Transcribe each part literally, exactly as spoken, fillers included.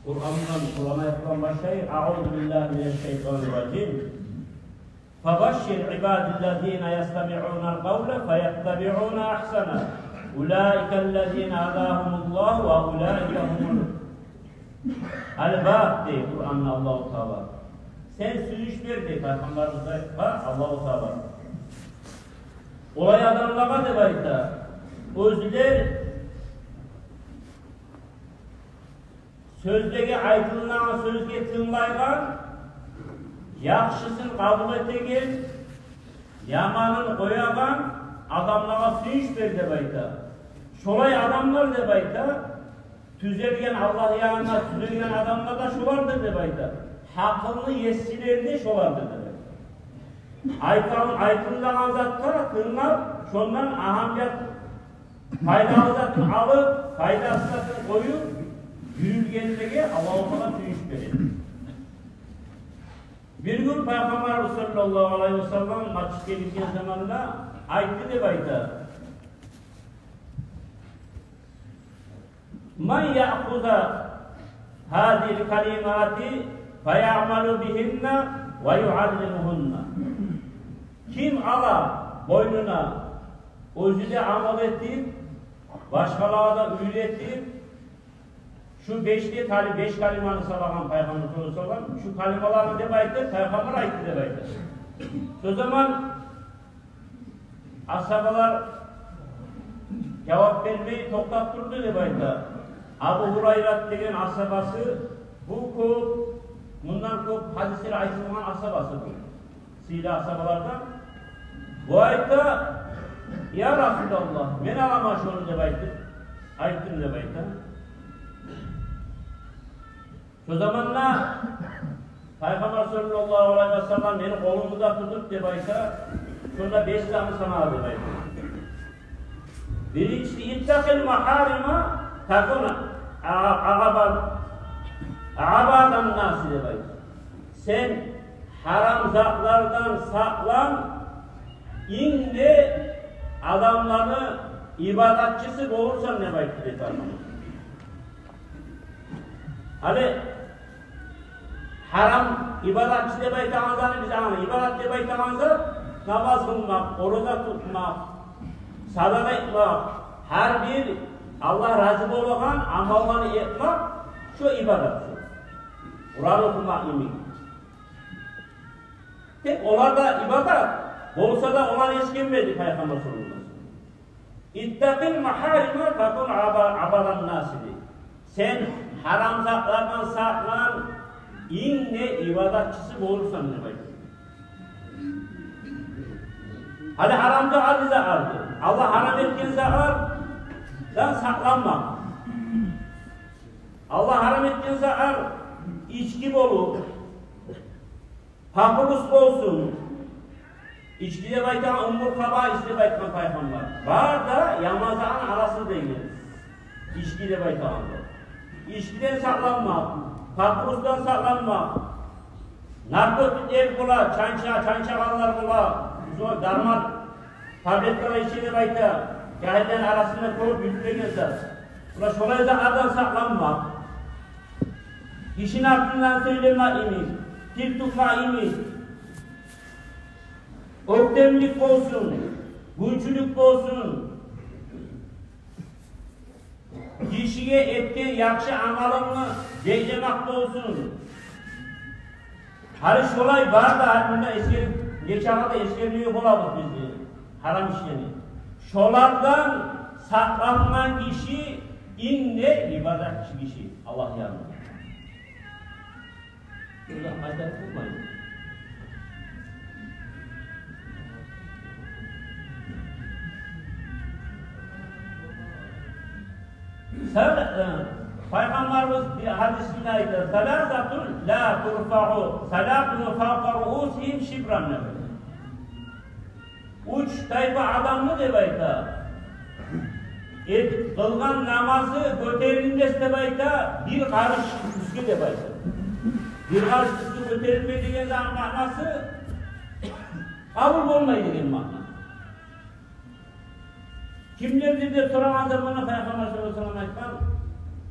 Къурандан, Къуран аятдан башлай. Агъузу биллагьи минашшайтанир ражим. Фабашшир ибадаллазина ястамиъунал къавла фаяттабиъуна агьсана. Улаикаллазина гьадагьумуллагьу ва улаика гьумул албаб, дей Къуранда Аллагьу Таала. Сен сююнч бер, дей Пайхаммарыбызгъа Аллагьу Таала. Олай адамлагъа, деп айта, оьзлер сёзлеге, айтылагъан сёзге тынглайгъан, яхшысын къабул этеген, яманын къоягъан адамлагъа сююнч бер, деп айта. Шолай адамлар, деп айта, тюзелген, Аллагь янына тюзелген адамлар да шолардыр, деп айта. Гьакъылны есилери де шолардыр, деп айта. Айтылагъан, айтылагъан затгъа тынглап, шондан агьамият, пайдалы затын алып, пайдасыз затын къоюп юрюйгенлеге Аллагьу Таала сююнч береди. Бир гюн Пайхаммарыбыз саллаллагьу алайгьи ва саллам межитге гирген заманда айтды, деп айта: Ман яъхузу гьазигьил калимати фаяъмалу бигьинна ва юаллимугьунна. Ким ала бойнуна, оьзю де амал этип, башгъалагъа да уьйретип, шу беш де кали-, беш калиманы санагъан Пайхаммар саллаллагьу алайгьи ва саллам, шу калималаны, деп айтды, Пайхаммар айтды, деп айтды. Шо заман асгьабалар жавап бермей токътап турду, деп айта. Абу Гьурайрат деген асгьабасы, бу кёп, мундан кёп гьадислер айтылгъан асгьабасы бу. Сыйлы асгьабалардан. Бу айта: «Я Расулаллагь, мен аламан шону», — деп айтды. Айтдым, деп айта. Шо заманда Пайхаммар саллаллагьу алайгьи ва саллам мени къолумну да тутуп, деп айта, шонда беш затны санады, деп айта. Биринчиси: «Иттакъил магьарима такун агъа-, агъабад-, агъабадан наси», — деп айта. Сен гьарам затлардан сакълан, инг де адамланы ибадатчысы болурсан, деп айтды, деп айта. Гьали гьарам ибадатчы деп айтагъан затны биз англайбыз. Ибадат деп айтагъан зат намаз къылмакъ, ораза тутмакъ, садагъа этмек, гьар бир Аллагь рази болагъан амалланы этмек, шо ибадат. Къуран охумакъ йимик. Тек олар да ибадат болса да, оланы эсгермеди Пайхаммар саллаллагьу алайгьи ва саллам. «Иттакъил магьарима такун аба-, агъабадан наси», — дей. Сен гьарам затлардан сакълан, инг де ибадатчысы болурсан, деп айтды. Гьали гьарам да, гьали де арды. Аллагь гьарам этген затлардан сакъланмакъ. Аллагь гьарам этген затлар ички болуп, папирос болсун. Ички деп айтагъан, уммул хабаис деп айтгъан Пайхаммар. Бар да яман затны анасы деген. Ички деп айтагъан. Ичкиден сакъланмакъ, папиросдан сакъланмакъ. Наркотиклер бола, чанча-, чанчагъанлар бола. Шо дарман таблеткалар иче деп айта. Жагьиллени арасында кёп юрюлеген зат. Муна шолай затлардан сакъланмакъ. Гишини артындан сёйлемек йимик, тил тутмакъ йимик. Оьктемлик болсун, гюнчюлюк болсун. Гишиге этген яхшы амалынгны беклемек болсун. Гьали шолай бар да, гьали мунда эсгерип, нечакъы да эсгермеге болабыз биз де гьарам ишлени. Шолардан сакълангъан гиши инг де ибадатчы гиши Аллагь янында. Шунда къайтарып болмай. Сал-, э, Пайхаммарыбыз бир гьадисинде айта: «Саласатун ла турфагьу салатугьум фавкъа руусигьим шибран», — деп айта. Уьч тайпа адамны, деп айта, эт-, къылгъан намазы гётерилмес, деп айта, бир къарыш уьстге, деп айта. Бир къарыш уьстге гётерилмей деген затны маънасы къабул болмай деген маъна. Кимлердир деп сорагъан заманда Пайхаммар саллаллагьу алайгьи ва саллам айтгъан: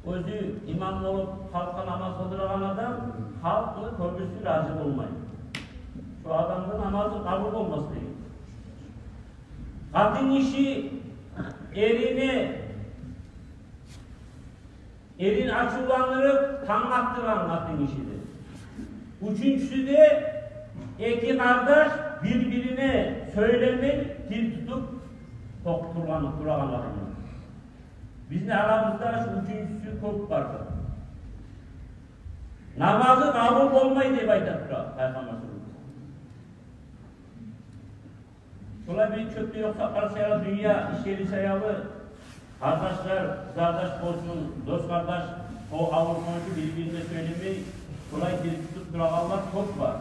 Оьзю имам болуп, халкъгъа намаз къылдырагъан адам, халкъны кёбюсю рази болмай. Шо адамны намазы къабул болмас деген. Къатын гиши эрине, эрин ачувландырып, танг къатдыргъан къатын гиши де. Уьчюнчюсю де, эки къардаш бир-бирине сёйлемей, тил тутуп, токъ тургъан, турагъан адамлар. Бизин арабызда шу уьчюнчюсю кёп барды. Намазы къабул болмай деп айта тура Пайхаммар саллаллагьу алайгьи ва саллам. Шолай бир чёпде ёкъса къаршы дюнья ишлери саялы, къардашлар, къызардаш болсун, дос-къардаш, о авур хоншу бир-бирине сёйлемей, шолай тил тутуп турагъанлар кёп бар.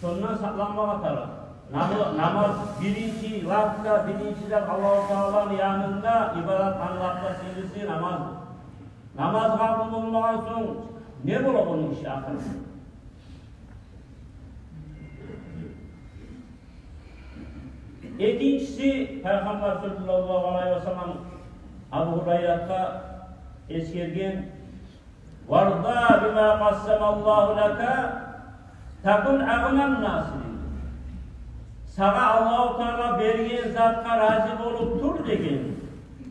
Шондан сакъланмагъа тарыкъ. Намаз, намаз биринчи лап да, биринчи зат Аллагьу Тааланы янында ибадат, англатма сыйлысы намаз. Намаз къабул болмагъан сонг, не бола ону иши ахыры? Экинчиси, Пайхаммар саллаллагьу алайгьи ва саллам Абу Гьурайратгъа эсгерген: «Варда бима къассамаллагьу лака, такун агънан наси». Сагъа Аллагьу Таала берген затгъа рази болуп тур деген.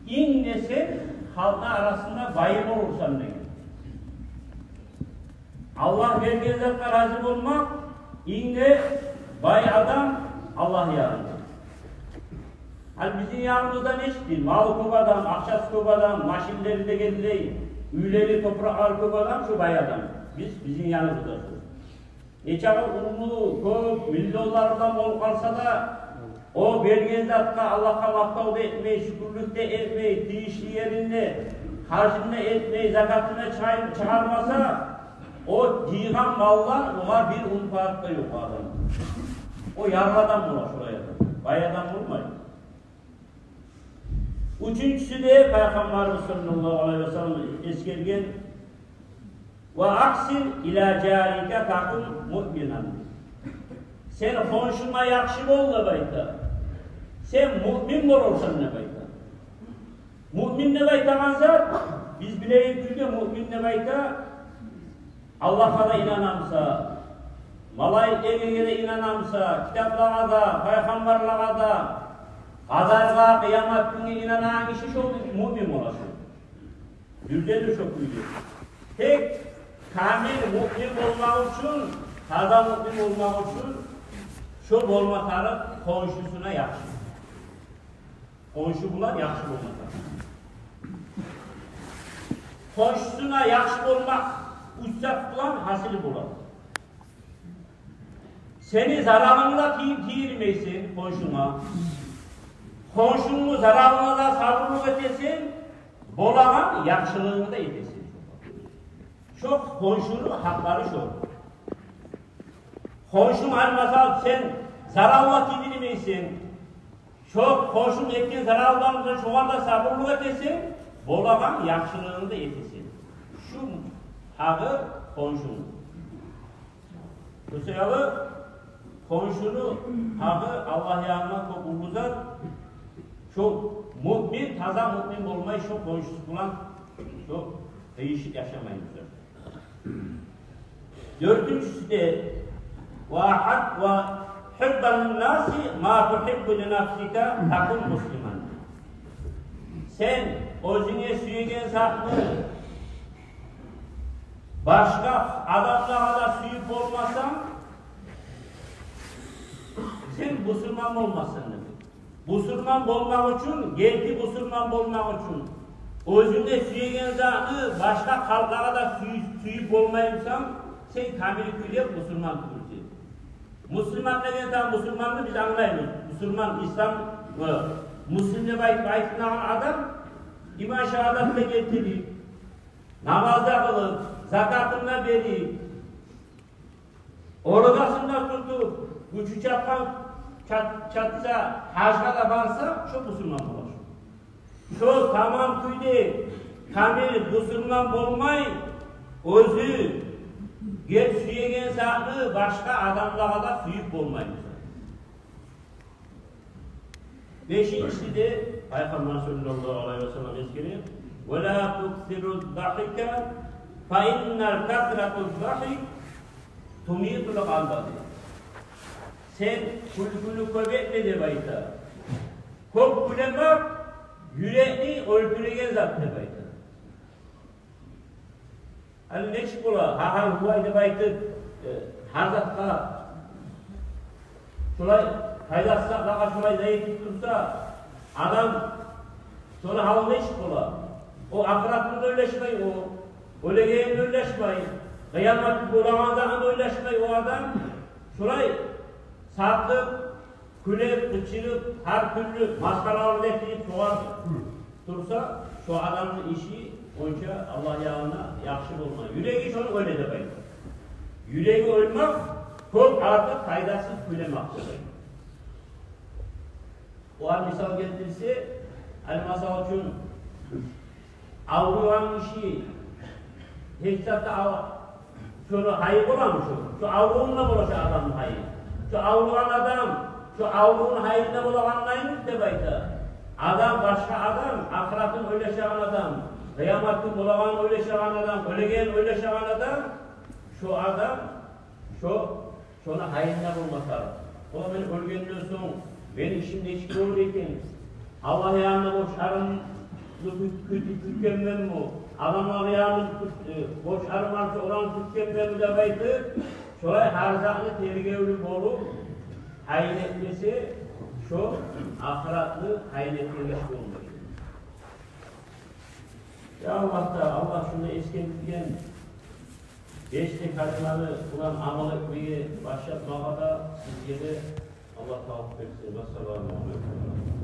Инг де сен халкъны арасында байы болурсан деген. Аллагь берген затгъа рази болмакъ, инг де бай адам Аллагь янында. Гьали бизин яныбызда нечик дей? Малы кёп адам, акъчасы кёп адам, машинлери дегенлей, уьйлери, топуракълары кёп адам, шу бай адам. Биз, бизин яныбызда шу. Нечакъы уллу, кёп, миллионлар булан болуп къалса да, о берген затгъа Аллагьгъа макътав да этмей, шюкюрлюк де этмей, тийишли еринде гьажын да этмей, закатын да чыгъар-, чыгъармаса, о жыйгъан малдан огъар бир унпаат да ёкъ адам. О ярлы адам бола шолай адам. Бай адам болмай. Уьчюнчюсю де Пайхаммарыбыз саллаллагьу алайгьи ва саллам эсгерген: «Ва ахсин ила жарика такун муъминан». Сен хоншунга яхшы бол деп айта. Сен муъмин болурсан деп айта. Муъмин деп айтагъан зат, биз билеген кюйде муъмин деп айта, Аллагьгъа да инана буса, малайиклеге де инана буса, китаплагъа да, пайхаммарлагъа да, къадаргъа, къыямат гюнге инанагъан гиши шо муъмин бола шо. Дюрденир шо кюйде. Тек камил муъмин болмакъ учун, таза муъмин болмакъ учун шо болма тарыкъ хоншусуна яхшы. Хоншу булан яхшы болма тарыкъ. Хоншусуна яхшы болмакъ уьч зат булан гьасили бола. Сени заралынгны да тий-, тийдирмейсен хоншунга. Хоншунгну заралына да сабурлукъ этесен, болагъан яхшылыгъынгны да этесен. Шо хоншуну гьакълары шо. Хоншунг, гьали масала, сен зарал да тийдирмейсен, шо хоншунг этген заралдан да шогъар да сабурлукъ этесен, болагъан яхшылыгъынгны да этесен. Шу гьакъы хоншуну. Шо саялы хоншуну гьакъы Аллагь янында кёп уллу зат. Шо муъмин, таза муъмин болмай, шо хоншусу булан шо къыйышып яшамай буса. Дёртюнчюсю де: «Ва гьаб-, ва гьибба линнаси ма тугьиббу линафсика такун муслиман». Сен оьзюнге сюеген затны башгъа адамлагъа да сююп болмасанг, сен бусурман болмассан деп. Бусурман болмакъ учун, герти бусурман болмакъ учун, оьзюнге сюеген затны башгъа халкълагъа да сюй-, сююп болмай бусанг, сен камил кюйде бусурман тюгюлсен. Муслиман деген, там, бусурманны биз англайбыз. Бусурман, ислам, э, муслим деп айтып айтылагъан адам иман шагьадатны да гелтирип, намаз да къылып, закатын да берип, оразасын да тутуп, гючю чатгъан, чат-, чатса, гьажгъа да барса, шо бусурман бола шо. Шо тамам кюйде камил бусурман болмай, оьзюнге сюеген затны башгъа адамлагъа да сююп болмай. Бешинчиси де, Пайхаммар саллаллагьу алайгьи ва саллам эсгере: ولا تكثر الضحك فإن كثرة الضحك تميت القلب. Сен кюлкюню кёп этме деп айта. Кёп кюлемек юрекни оьлтюреген зат деп айта. Гьали нечик бола, гьа-гьа, гьувай деп айтып, э, гьар затгъа шолай пайдасыз затлагъа шолай зат этип турса, адам шону гьалы нечик бола? О ахыратын да ойлашмай, о оьлегенин де ойлашмай, къыямат болагъан затын да ойлашмай о адам. Шолай сакъып, кюлеп, къычырып, гьар тюрлю масхаралар этип, шогъар турса, шо адамны иши онча Аллагь янына яхшы болмай. Юреги шону оьле деп айта. Юреги оьлмек кёп артыкъ пайдасыз кюлемек деп айта. Огъар мисал гелтирсе, гьали, масал учун, авругъан киши гьеч зат да ал-, шону гьайы боламы шо? Шо аврувунда бола шо адамны гьайы. Шо авругъан адам шо аврувуну гьайында болагъанлайын деп айта. Адам, башгъа адам, ахыратын ойлашагъан адам, къыямат гюн болагъанын ойлашагъан адам, оьлегенин ойлашагъан адам, шо адам, шо шону гьайында болмаса, ола, мен оьлгенден сонг мени ишим нечик болур экен? Аллагь янында борчларымны кют-, кют-, кютгенменми? Адамлар янында кют-, э, борчларым барса, оланы кютгенменми деп айтып, шолай гьар затны тергевлю болуп, гьайын этмесе, шо ахыратны гьайын этген иш болмай. Я Аллагь да, Аллагь шунда эсгертген беш де калиманы булан амал этмеге башлатмагъа да сизге де Аллагь тавпикъ берсин. Вассаламу алейкум.